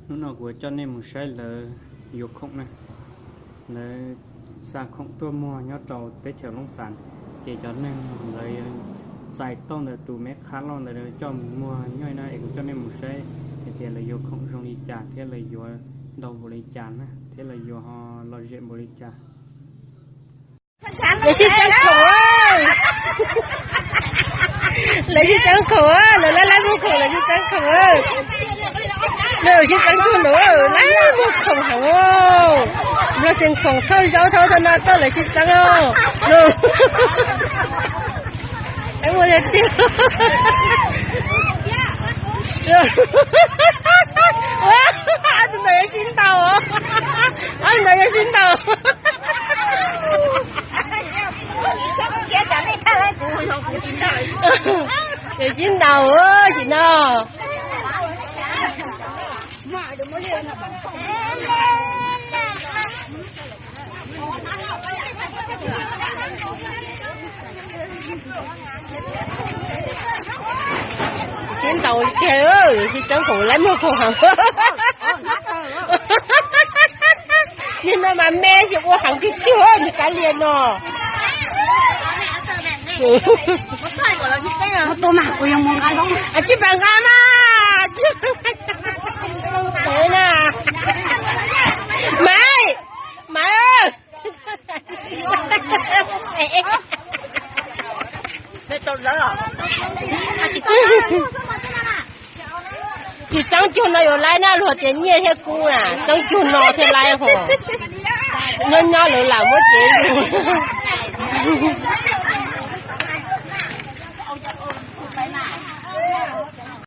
Hnub no kuv coj nej mus saib lawv yuav khoom na. Lawv xa khoom tuaj muag nyob rau teb chaws Loob Xas, ces cov neeg lawv txais tau ntawm tus me qhab loj ntawd coj mus muag nyob no es kuv coj nej mus saib hais tias lawv yuav khoom zoo li cas thiab lawv yuav ntau npaum li cas na thiab lawv yuav ho lom zem npaum li cas. Lawv sib txeeb khoom, lawv sib txeeb khoom, lawv lab lab muag khoom, lawv sib txeeb khoom, lawv sib txeeb khoom, lawv lab muag khoom heev. Nplog Xeev Khuam thauj zaub thauj thauj no tuaj lawv sib txeeb os. Tus ntawd yuav sib ntaus, ob tus ntawd yuav sib ntaus. Yuav sib ntaus tim no. Sib ntaus tiag, sib txeeb khoom lab muag khoom heev. Nim no mas me tsis ua heev tiag tiag, nws kav liam no. Tsis pab nqa mas, na, Maiv, Maiv. Tsis txeeb cug no yuav laib na, luag tias nyiaj thiab kub na, txeeb cug no thiaj laib hos. Nyob nyob lawv lam muab cev lug.